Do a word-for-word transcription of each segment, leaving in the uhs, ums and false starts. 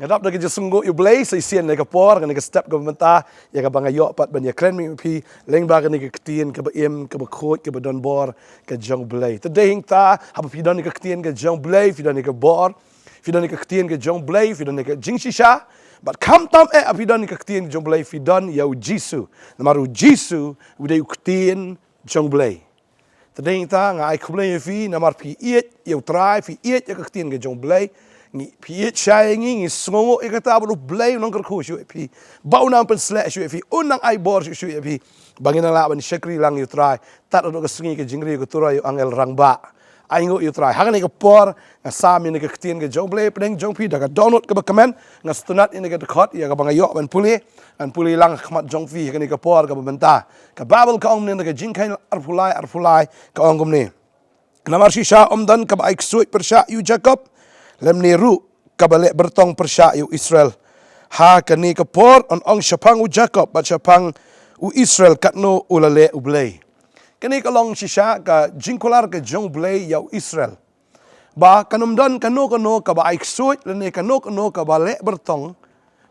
Nga dap da ka jingsngew ïa U Blei sa shisien na ka por, kane ka step kaba mynta, ïa kaba nga ïoh pat ban ïakren mih phi lyngba kane ka ktien kaba im, kaba khuid, kaba don bor ka jong U Blei. Te dei hangta, haba phi don ïa ka ktien ka jong U Blei, phi don ïa ka bor, phi don ïa ka ktien ka jong U Blei, phi don ïa ka jingshisha. Bad khamtam eh, haba phi don ïa ka ktien ka jong U Blei, phi don ïa U Jisu. Namar U Jisu u dei u ktien jong U Blei. Te dei hangta nga ai khublei ïa phi, namar phi ïeit ïa U Trai, phi ïeit ïa ka ktien ka jong U Blei. Ngi, phi ïeit shai ïa ngi, ngi sngewnguh ïa kata, bad U Blei un nang kyrkhu shuh ïa phi. Ba un nang pynsleh shuh ïa phi, un nang ai bor shuh shuh ïa phi. Ba ngin nang lah ban shakri lang ïa U Trai. Tad haduh ka sngi ka jingrwai ka turoi ïa u angel rangbah. Ai nguh ïa U Trai. Ha kane ka por, nga sam ïa kane ka ktien ka jong U Blei hapdeng jong phi, da ka dohnud kaba kmen, nga sngewtynnad ïa kane ka dkhot, ïa kaba nga ïoh ban pule, ngan pule lang ha khmat jong phi, ha kane ka por kaba mynta. Ka Baibl ka ong mynne, da ka Jingkheiñ arphew lai, arphew lai, ka ong kumne. Namar shisha ym don kaba ai ksuid pyrshah ïa u Jakob, lymne ruh kaba leh byrtong pyrshah ïa u Israel. Ha kane ka por yn ong shaphang u Jakob, bad shaphang u Israel katno u la leh U Blei. Kane ka long shisha ka jingkular ka jong U Blei ïa u Israel. Ba kan ym don kano kano kaba ai ksuid, lane kano kano kaba leh byrtong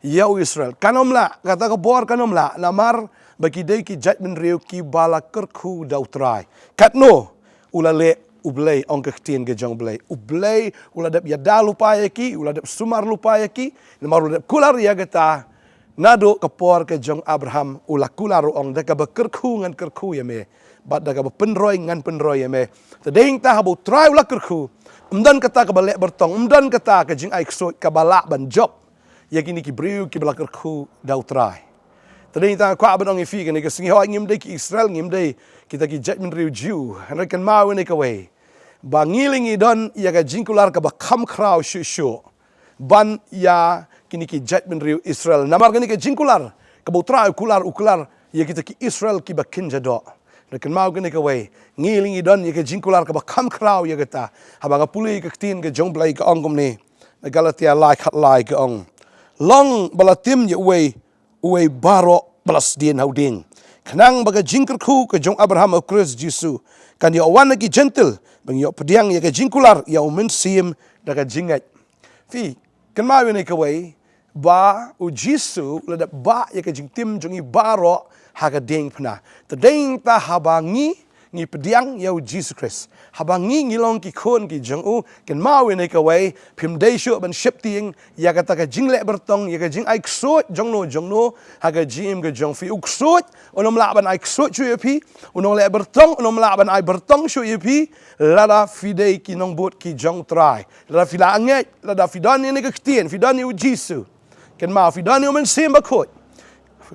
ïa u Israel. Kan ym lah, kata ka bor kan ym lah, namar ba ki dei ki jaitbynriew kiba la kyrkhu da U Trai. Katno u la leh U Blei, ong ka ktien ka jong U Blei. U Blei u la dep ïada lypa ïa ki, u la dep sumar lypa ïa ki, namar u la dep kular ïa kata. Naduh ka por ka jong Abraham, u la kular, u ong, da kaba kyrkhu ngan kyrkhu ïa me, bad da kaba pynroi ngan pynroi ïa me. Te dei hangta haba U Trai u la kyrkhu, ym don kata kaba leh byrtong, ym don kata ka jingai ksuid kaba lah ban jop ïa kine ki briew kiba la kyrkhu da U Trai. Te dei hangta nga kwah ban ong ïa phi, kane ka sngi, hooid ngim dei ki Israel, ngim dei kita ki jaitbynriew Jiw. Hynrei kynmaw ïa kane kawei, ba ngi lei ngi don ïa ka jingkular kaba kham khraw shuh shuh ban ïa kine ki jaitbynriew Israel. Namar kane ka jingkular kaba U Trai u kular, u kular ïa kita ki Israel kiba kynja doh. Hynrei kynmaw ïa kane kawei, ngi lei ngi don ïa ka jingkular kaba kham khraw ïa kata. Haba nga pule ïa ka ktien ka jong U Blei, ka ong kumne. Na Galatia lai khatlai ka ong, long ba la tim ïa uwei, uwei baroh ba la sdien ha u dieng, khnang ba ka jingkyrkhu ka jong Abraham ha U Khrist Jisu kan ïoh wan na ki Jentil, ba ngin ïoh pdiang ïa ka jingkular ïa U Mynsiem da ka jingngeit. Phi, kynmaw ïa kane kawei, ba U Jisu u la dep bah ïa ka jingtim jong ngi baroh ha ka diengphna. Te dei hangta haba ngi, ngi pdiang ïa U Jisu Khrist, haba ngi, ngi long ki khun ki jong U, kynmaw ïa kane kawei, phim dei shuh ban sheptieng ïa kata ka jingleh byrtong, ïa ka jingai ksuid jongno jongno ha ka jingim ka jong phi. U ksuid un ym lah ban ai ksuid shuh ïa phi, un ym leh byrtong, un ym lah ban ai byrtong shuh ïa phi, lada phi dei ki nongbud ki jong U Trai. Lada phi la ngeit, lada phi don ïa kane ka ktien, phi don ïa U Jisu, kynmaw, phi don ïa U Mynsiem Bakhuid,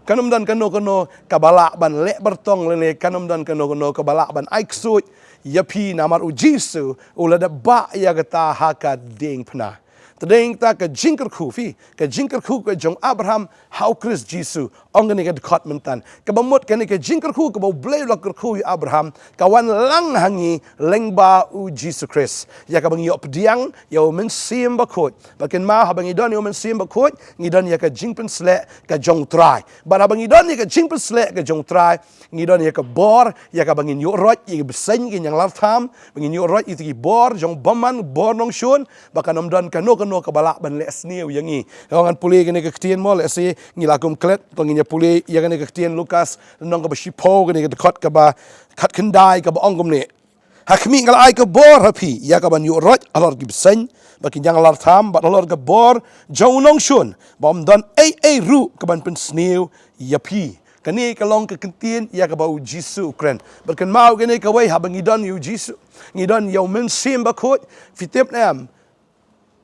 kan ym don kano kano kaba lah ban leh byrtong, lane kan ym don kano kano kaba lah ban ai ksuid ïa phi, namar U Jisu u la dep bah ïa kata ha ka diengphna. Te dei hangta ka jingkyrkhu, phi, ka jingkyrkhu ka jong Abraham ha U Khrist Jisu, ong kane ka dkhot mynta. Kaba mut kane ka jingkyrkhu kaba U Blei u la kyrkhu ïa u Abraham, ka wan lang ha ngi lyngba U Jisu Khrist, ïa kaba ngi ïoh pdiang ïa U Mynsiem Bakhuid. Bad kynmaw, haba ngi don ïa U Mynsiem Bakhuid, ngi don ïa ka jingpynsleh ka jong U Trai. Bad haba ngi don ïa ka jingpynsleh ka jong U Trai, ngi don ïa ka bor, ïa kaba ngin ïoh roit ïa ki bseiñ, ki ñianglartham, ba ngin ïoh roit ïa kita ki bor jong bymman, bor nongshun, ba kan ym don kano kano kaba lah ban leh sniew ïa ngi. Ngan pule ïa kane ka ktien mo, lehse ngi la kum klet, to ngin ïa pule ïa kane ka ktien Lukas, lynnong kaba shiphew, kane ka dkhot kaba khatkhyndai, kaba ong kumne. Ha khmih, nga la ai ka bor ha phi ïa kaban ïoh roit halor ki bseiñ bad ki ñianglartham, bad halor ka bor jong u nongshun, ba ym don ei ei ruh kaban pynsniew ïa phi. Kane ka long ka ktien ïa kaba U Jisu u kren. Bad kynmaw ïa kane kawei, haba ngi don ïa U Jisu, ngi don ïa U Mynsiem Bakhuid, phi tip ne em,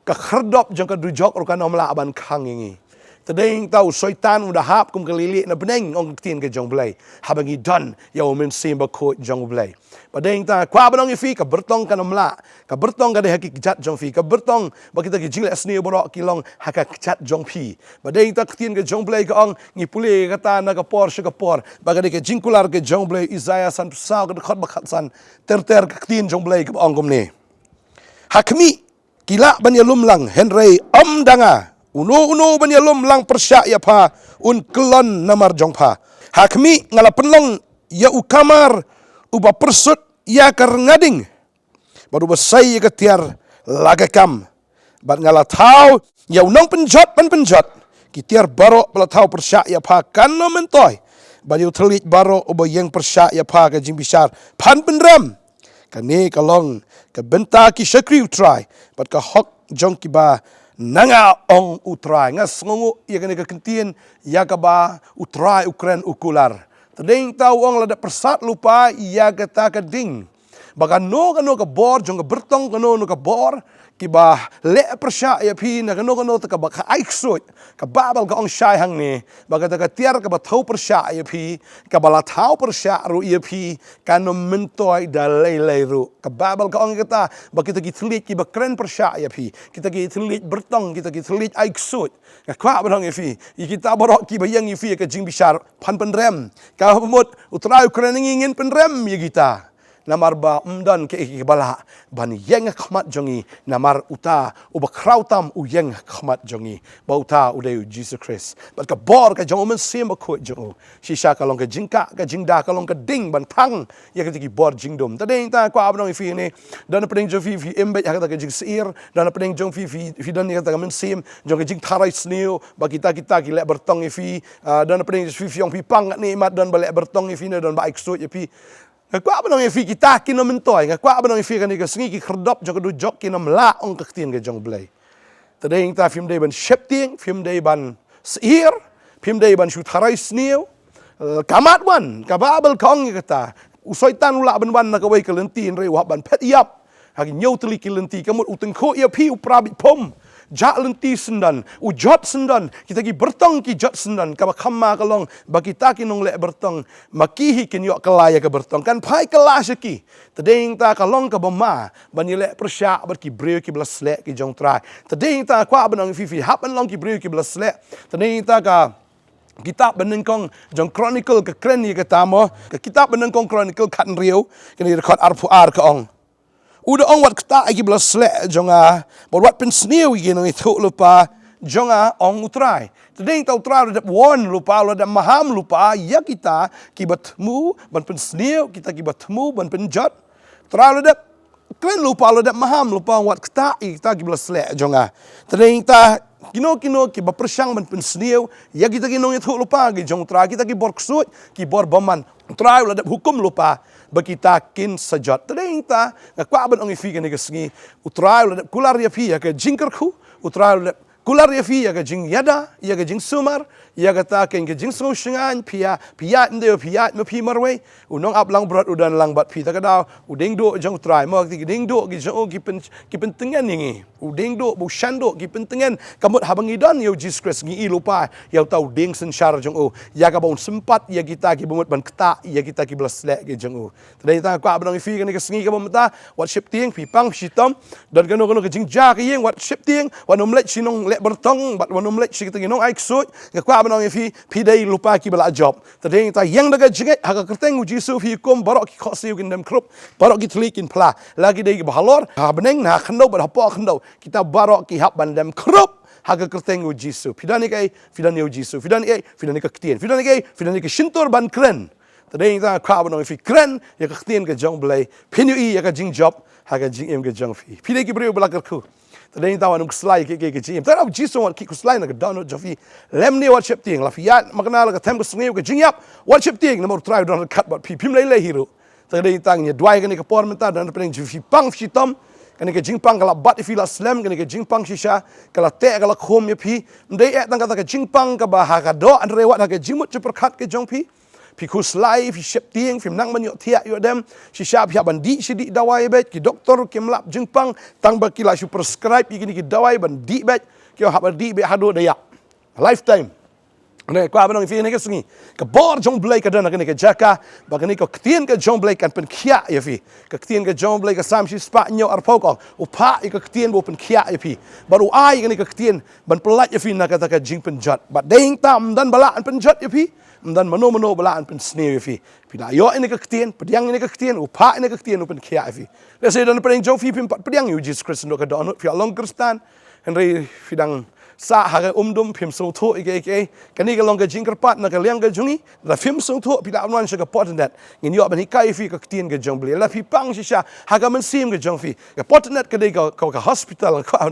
ka khyrdop jong ka dujok ruh kan ym lah ban khang ïa ngi. Te dei hangta u Soitan u da hap kum ka lieh lieh na bneng, ong ka ktien ka jong U Blei, haba ngi don ïa U Mynsiem Bakhuid jong U Blei. Bad dei hangta kwah ban ong ïa phi, ka byrtong kan ym lah. Ka byrtong ka dei ha ki kjat jong phi. Ka byrtong bad kita ki jingleh sniew baroh ki long ha ka kjat jong phi. Bad dei hangta ka ktien ka jong U Blei ka ong, ngi pule kata na ka por sha ka por. Bad ka dei ka jingkular ka jong U Blei, Isaïah sanphew saw, ka dkhot ba khatsan. Ter ter ka ktien jong U Blei kaba ong kumne. Ha khmih, ki lah ban ïalum lang, hynrei ym da nga. Uno uno uban ïalum lang pyrshah ïa pha, un kyllon namar jong pha. Ha khmih, nga la pynlong ïa u kamar uba pyrsut ïa ka rnga ding, bad uba sei ïa ka tiar la ka kam. Bad nga la thaw ïa u nongpynjot ban pynjot, ki tiar baroh ba la thaw pyrshah ïa pha kan ym myntoi, bad ïa u thylliej baroh uba ïeng pyrshah ïa pha ka jingbishar phan pynrem. Kane ka long ka bynta ki shakri U Trai, bad ka hok jong kiba na nga, ong U Trai. Nga sngewnguh ïa kane ka kyntien, ïa kaba U Trai u kren u kular. Tdeng ta u ong, lada pyrsad lypa ïa kata ka ding, ba kano kano ka bor jong ka byrtong, kano kano ka bor kiba leh pyrshah ïa phi na kano kano kata kaba ka ai ksuid, ka Baibl ka ong shai hangne ba kata ka tiar kaba thaw pyrshah ïa phi, kaba la thaw pyrshah ruh ïa phi, kan ym myntoi da lei lei ruh. Ka Baibl ka ong kata ba kita ki thylliej kiba kren pyrshah ïa phi, kita ki thylliej byrtong, kita ki thylliej ai ksuid, nga kwah ban ong ïa phi, ïa kita baroh kiba ïeng ïa phi ïa ka jingbishar phan pynrem, ka mut U Trai u kren, ngi ngin pynrem ïa kita. Namar ba ym don kaei kaei ba lah ban ïeng ha khmat jong ngi, namar uta uba khraw tam u ïeng ha khmat jong ngi, ba uta u dei U Jisu Khrist. Bad ka bor ka jong U Mynsiem Bakhuid jong u, shisha ka long ka jingkah, ka jingda, ka long ka ding ban thang ïa kita ki bor jingdum. Tdeng ta nga kwah ban ong ïa phi ne, don napdeng jong phi phi im beit ha kata ka jingsyier, don napdeng jong phi phi, phi don ïa kata ka mynsiem jong ka jingtharai sniew ba kita kita ki leh byrtong ïa phi. Ah, don napdeng jong phi phi ong phi pang katne, mat don ba leh byrtong ïa phi ne don ba ai ksuid ïa phi. Nga kwah ban ong ïa phi, kita kin ym myntoi. Nga kwah ban ong ïa phi, kane ka sngi ki khyrdop jong ka dujok kin ym lah, ong ka ktien ka jong U Blei. Tdeng ta phim dei ban sheptieng, phim dei ban syier, phim dei ban shu tharai sniew. Eh, ka mat wan, ka Baibl ka ong ïa kata. U Soitan u lah ban wan na kawei ka lynti, hynrei u hap ban phet ïap ha ki hynñiew tylli ki lynti. Ka mut u tyngkhuh ïa phi, u pra bit phom. Jah lynti syndon, u jot syndon, kita ki byrtong ki jot syndon. Kaba kham ma ka long ba kita ki nongleh byrtong, ma ki hi kin ïoh kylla ïa ka byrtong, kan phai kylla sha ki. Tdeng ta ka long kaba ma ban ïaleh pyrshah bad ki briew kiba la sleh ki jong U Trai. Tdeng ta kwah ban ong ïa phi, phi hap ban long ki briew kiba la sleh. Tdeng ta ka kitab Banyngkong jong Chronicle ka kren ïa kata mo. Ka kitab Banyngkong Chronicle khathynriew, kane dkhot arphew ar ka ong. U da ong, wat ktah ïa kiba la sleh jong nga, bad wat pynsniew ïa ki nongïathuhlypa jong nga, ong U Trai. Tdeng ta U Trai u la dep warn lypa, u la dep maham lypa ïa kita kiba thmu ban pynsniew, kita kiba thmu ban pynjot. U Trai u la dep kren lypa, u la dep maham lypa, wat ktah ïa kita kiba la sleh jong nga. Tdeng ta kino kino kiba pyrshang ban pynsniew ïa kita ki nongïathuhlypa ki jong U Trai, kita ki bor ksuid, ki bor bymman, U Trai u la dep hukum lypa ba kita kin sa jot. Tdeng ta nga kwah ban ong ïa phi kane ka sngi, U Trai u la dep kular ïa phi ïa ka jingkyrkhu, U Trai u la dep kular ïa phi ïa ka jingïada, ïa ka jingsumar, ïa kata ka jingsngew shngaiñ, phi ïa, phi ïaid ym dei, phi ïaid ma phi marwei. U nongap langbrot u don lang bad phi. Ta ka daw u diengduh jong U Trai, ma ki diengduh ki jong u ki pyn, ki pyntngen ïa ngi. U diengduh bad u shanduh ki pyntngen. Ka mut haba ngi don ïa U Jisu Khrist ngi i lypa ïa uta u dieng synshar jong u, ïa kaba un sympat ïa kita kiba mut ban ktah ïa kita kiba la sleh ki jong u. Tdeng ta nga kwah ban ong ïa phi kane ka sngi kaba mynta, wat sheptieng, phi pang phi shitom. Don kano kano ka jingjia ka ïing, wat sheptieng, wat nym leit sha ki nongleh byrtong, bad wat nym leit sha kita ki nongai ksuid. Nga kwah ban ong ïa phi, phi dei lypa kiba la jop. Tdeng ta ïeng da ka jingngeit ha ka kyrteng U Jisu, phi kum baroh ki khohsiew kin dem khrup, baroh ki thylliej kin phla. La ki dei kiba halor ha bneng, ha khyndew bad hapoh khyndew, kita baroh ki hap ban dem khrup ha ka kyrteng U Jisu. Phi don ïa kaei, phi don ïa U Jisu. Phi don ïa kaei, phi don ïa ka ktien. Phi don ïa kaei, phi don ïa ka shyntur ban kren. Tdeng ta nga kwah ban ong ïa phi, kren ïa ka ktien ka jong U Blei, phin ïohi ïa ka jingjop ha ka jingim ka jong phi. Phi dei ki briew ba la kyrkhu. Tdeng ta wat nym khuslai ïa kiei kiei ka jingim. Tang U Jisu wat ki khuslai na ka dohnud jong phi. Lymne wat sheptieng, la phi ïaid makna la ka them ka sngi ka jingïap, wat sheptieng, namar U Trai u don ryngkat bad phi, phim lei lei hi ruh. Tdeng ta ngin ïa duwai kane ka por mynta, don napdeng jong phi pang phi shitom. Kane ka jingpang ka la bat ïa phi la slem, kane ka jingpang shisha ka la teh ka la khum ïa phi. Ym dei eh tang kata ka jingpang kaba ha ka doh, hynrei wat ha ka jingmut jingpyrkhat ka jong phi. Phi khuslai, phi sheptieng, phim nang ban ïohthiah ïoh dem. Shisha phi hap ban dih shi dih dawai beit, ki doktor kim lap jingpang, tang ba ki la shu prescribe ïa kine ki dawai ban dih beit. Ki ong hap ban dih beit haduh da ïap, lifetime. Ne kwah ban ong ïa phi kane ka sngi, ka bor jong U Blei ka don ha kane ka jaka, ba kane ka ktien ka jong U Blei kan pynkhiah ïa phi. Ka ktien ka jong U Blei, ka Salm shispah hynñiew arphew ka ong, u phah ïa ka ktien ba u pynkhiah ïa phi, bad u ai ïa kane ka ktien ban pyllait ïa phi na kata ka jingpynjot. Bad tdeng ta ym don ba lah ban pynjot ïa phi, ym don mano mano ba lah ban pynsniew ïa phi. Phi la ïoh ïa kane ka ktien, pdiang ïa kane ka ktien, u phah ïa kane ka ktien, u pynkhiah ïa phi. Lehse don napdeng jong phi phim pat pdiang ïa U Jisu Khrist haduh ka dohnud, phi la long Khristan, hynrei phi dang sah ha ka umdum, phim sngewthuh ïa kaei kaei. Kane ka long ka jingkyrpad na ka liang ka jong ngi. Lada phim sngewthuh, phi lah ban wan sha ka Potternet. Ngin ïoh ban hikai ïa phi ka ktien ka jong U Blei. Lada phi pang shisha ha ka mynsiem ka jong phi, ka Potternet ka dei ka, ka, ka hospital, ka,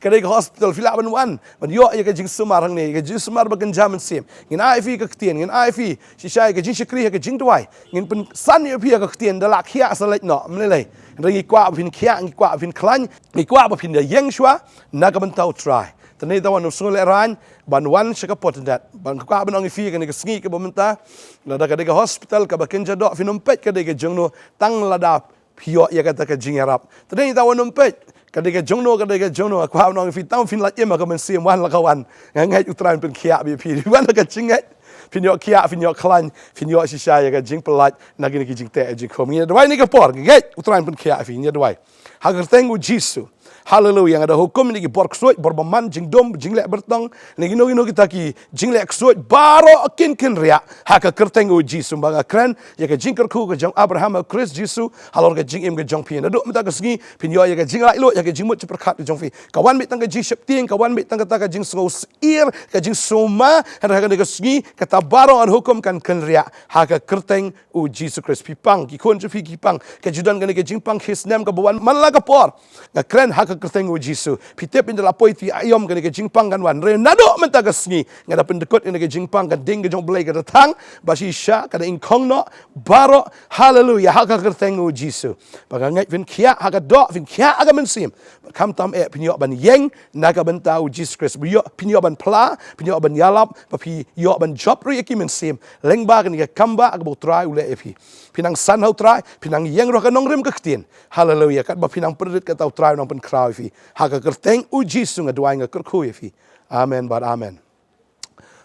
ka dei ka hospital. Phi lah ban wan ban ïoh ïa ka jingsumar hangne, ka jingsumar ba kynja mynsiem. Ngin ai ïa phi ka ktien, ngin ai ïa phi shisha ïa ka jingshakri, ïa ka jingduwai. Ngin pynsan ïa phi ïa ka ktien, da lah khiah sa leit noh, ym lei lei. Hynrei ngi kwah ba phin khiah, ngi kwah ba phin khlaiñ, ngi kwah ba phin da ïeng shuwa na ka bynta U Trai. Te nangta wat nym sngewlehraiñ ban wan sha ka Potternet. Bad nga kwah ban ong ïa phi kane ka sngi kaba mynta, lada ka dei ka hospital kaba kynja doh, phin nym peit ka dei ka jong no tang lada phi ïoh ïa kata ka jingïarap. Te nangta wat nym peit ka dei ka jong no, ka dei ka jong no. Nga kwah ban ong ïa phi, tang phin lait im ha ka mynsiem, wan la ka wan. Nga ngeit U Trai un pynkhiah bad ïa phi. Wan la ka jingngeit, phin ïoh khiah, phin ïoh khlaiñ, phin ïoh shisha ïa ka jingpyllait na kine ki jingteh jingkhum. Ngin ïa duwai kane ka por, nga ngeit U Trai un pynkhiah ïa phi. Ngin ïa duwai. Ha ka kyrteng U Jisu. Haleluya. Nga da hukum ïa kine ki bor ksuid, bor bymman, jingdum, jingleh byrtong, ne kino kino kita ki jingleh ksuid baroh kin kynriah ha ka kyrteng U Jisu. Ba nga kren ïa ka jingkyrkhu ka jong Abraham ha U Khrist Jisu halor ka jingim ka jong phi. Naduh mynta ka sngi phin ïoh ïa ka jinglaitluid, ïa ka jingmut jingpyrkhat ka jong phi. Ka wan beit tang ka jingsheptieng, ka wan beit tang kata ka jingsngewsyier, ka jingsuma. Hynrei ha kane ka sngi kata baroh nga da hukum kan kynriah ha ka kyrteng U Jisu Khrist. Phi pang, ki khun jong phi ki pang, ka ju don kane ka jingpang khisnem kaba wan man la ka por. Nga kren ha ka kyrteng U Jisu. Phi tip, ynda la poi ti aïom kane ka jingpang kan wan. Hynrei naduh mynta ka sngi nga da pyndykut kane ka jingpang, ka ding ka jong U Blei ka da thang, ba shisha ka da ingkhong noh baroh. Haleluya. Ha ka kyrteng U Jisu. Ba nga ngeit phin khiah ha ka doh, phin khiah ha ka mynsiem. Khamtam eh phin ïoh ban ïeng na ka bynta U Jisu Khrist. Phin ïoh, phin ïoh ban phla, phin ïoh ban ïalap, ba phi ïoh ban jop ruh ïa ki mynsiem. Lyngba kane ka kam ba kaba U Trai u leh ïa phi. Phin nang san ha U Trai, phin nang ïeng ruh ha ka nongrim ka ktien. Haleluya. Katba phin nang pynrit, kata U Trai u nang pynkhraw ïa phi. Ha ka kyrteng U Jisu nga duwai, nga kyrkhu ïa phi. Amen bad amen.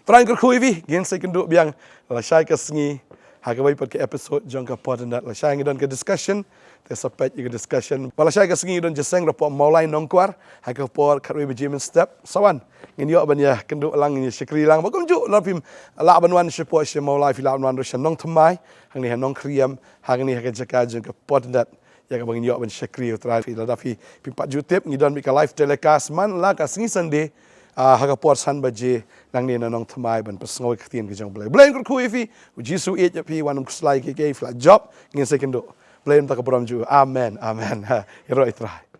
Trai kyrkhu ïa phi, ngin sa ïakynduh biang lashai ka sngi ha kawei pat ka episode jong ka Potternet. Lashai ngi don ka discussion, te sa peit ïa ka discussion. Bad lashai ka sngi ngi don jingïaseng hapoh Mawlai Nongkwar ha ka por khatwei baje mynstep. Sa wan, ngin ïoh ban ïakynduh lang, ngin ïa shakri lang. Bad kumjuh lada phim lah ban wan shapoh sha Mawlai, phi lah ban wan ruh sha Nongthymmai, hangne ha Nongkriem, hangne ha ka jaka jong ka Potternet. Ïa kaba ngin ïoh ban shakri ïa U Trai. Lada phi, phim pat ju tip, ngi don beit ka live telecast man la ka sngi Sunday, ah, ha ka por san baje, nangne na Nongthymmai, ban pynsngew ïa ka ktien ka jong U Blei. U Blei un kyrkhu ïa phi, U Jisu u ïeit ïa phi, wat nym khuslai kiei kiei, phi la jop, ngin sa ïakynduh. U Blei un ai ka burom jong u. Amen, amen. Ha, ïaroh ïa U Trai.